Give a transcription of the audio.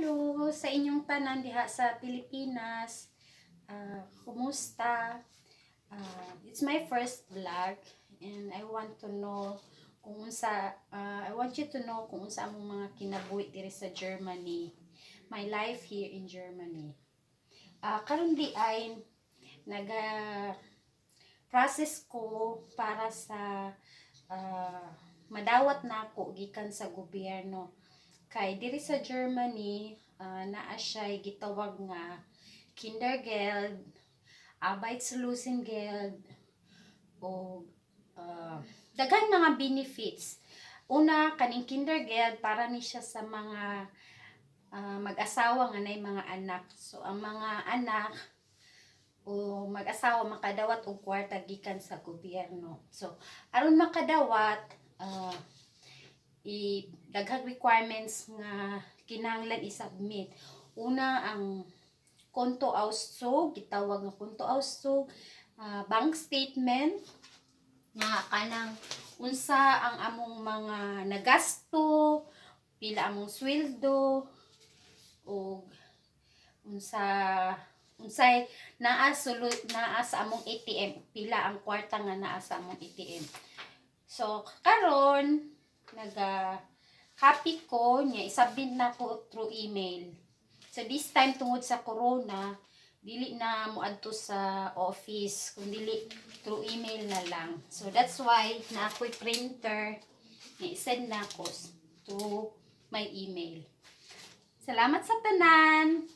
Hello sa inyong tanan diha sa Pilipinas. Kumusta? It's my first vlog and I want you to know kung unsa among mga kinabuhi diri sa Germany. My life here in Germany. Karon diay naga process ko para sa madawat nako gikan sa gobyerno. Kay diri sa Germany, naa siya gitawag nga Kindergeld, Arbeitslosengeld o daghan mga benefits. Una, kaning Kindergeld para ni siya sa mga mag-asawa nga nay mga anak. So ang mga anak o mag-asawa makadawat og kwarta gikan sa gobyerno. So aron makadawat, i daghang requirements nga kinahanglan i-submit. Una, ang Kontoauszug, gitawag nga Kontoauszug, bank statement nga kanang unsa ang among mga nagasto, pila among sweldo ug unsay naa sulod naa sa among ATM, pila ang kwarta nga naa sa among ATM. So karon naga copy ko niya, isubmit na ko through email. So this time, tungod sa corona, dili na moadto sa office kundi through email na lang. So that's why naa ako'y printer nga i-send na ko to my email. Salamat sa tanan.